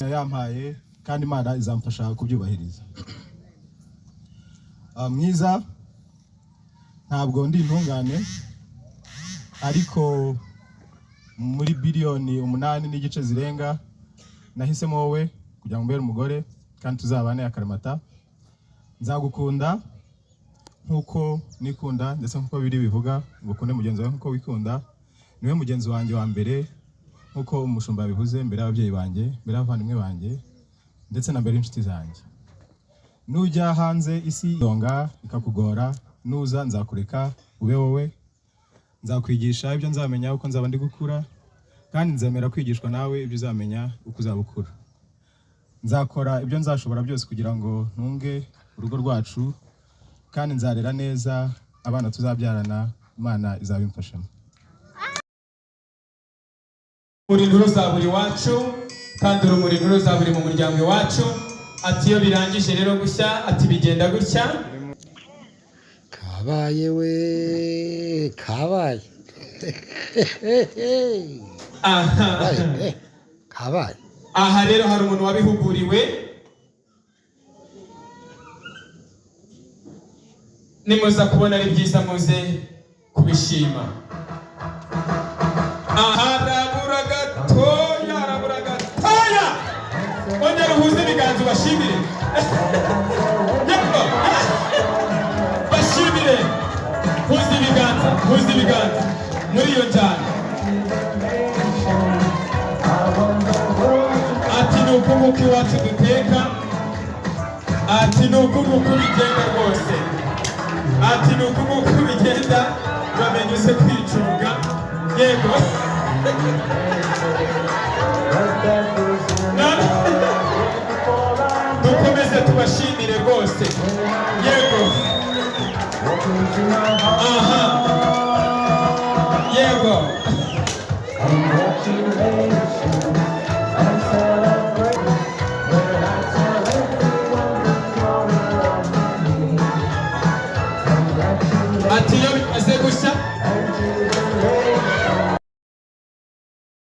Yampaye kandi Imana izamfasha kubyubahiriza. Mwiza, ntabwo ndi intungane, ariko muri biliyoni 8.5 zirenga nahisemo wowe kugira ngo mbere umugore kandi tuzabane akaramata. Nzagukunda nk'uko nikunda, ndetse nk'uko biri bivuga ngo ukunde mugenzi wawe nk'uko wikunda. Niwe mugenzi wanjye wa mbere, nk'uko umushumba yabivuze, mbere y'ababyeyi banjye, mbere y'abavandimwe banjye, ndetse na mbere y'inshuti zanjye. Nujya hanze isi idonga ikakugora, nuza nzakureka ube wowe. Nzakwigisha ibyo nzamenya uko nzaba ndi gukura, kandi nzemera kwigishwa nawe ibyo uzamenya uko uzaba ukura. Nzakora ibyo nzashobora byose kugira ngo ntunge urugo rwacu, kandi nzarera neza abana tuzabyarana. Imana izabimfashamo. Urumuri ntiruzabura iwacu, kandi urumuri ntiruzabure mu muryango iwacu. Ati iyo birangije rero gushya, ati bigenda gutya. Kabaye we, kabaye! Aha. Kabaye pe, kabaye! Aha rero hari umuntu wabihuguriwe. Nimuza kubona ari byiza, muze kubishima. Harabura gatoya, harabura gatoya. Ongera uhuze ibiganza ubashimire. Yego, bashimire. Huza ibiganza, huza ibiganza muri iyo njyana. Ati ni uku nguku iwacu duteka. Ati ni uku nguku bigenda rwose. Ati ni uku nguku bigenda, bamenye uze kwicunga. Yego. Dukomeze tubashimire rwose. Yego, aha, yego. Ati iyo bimaze gushya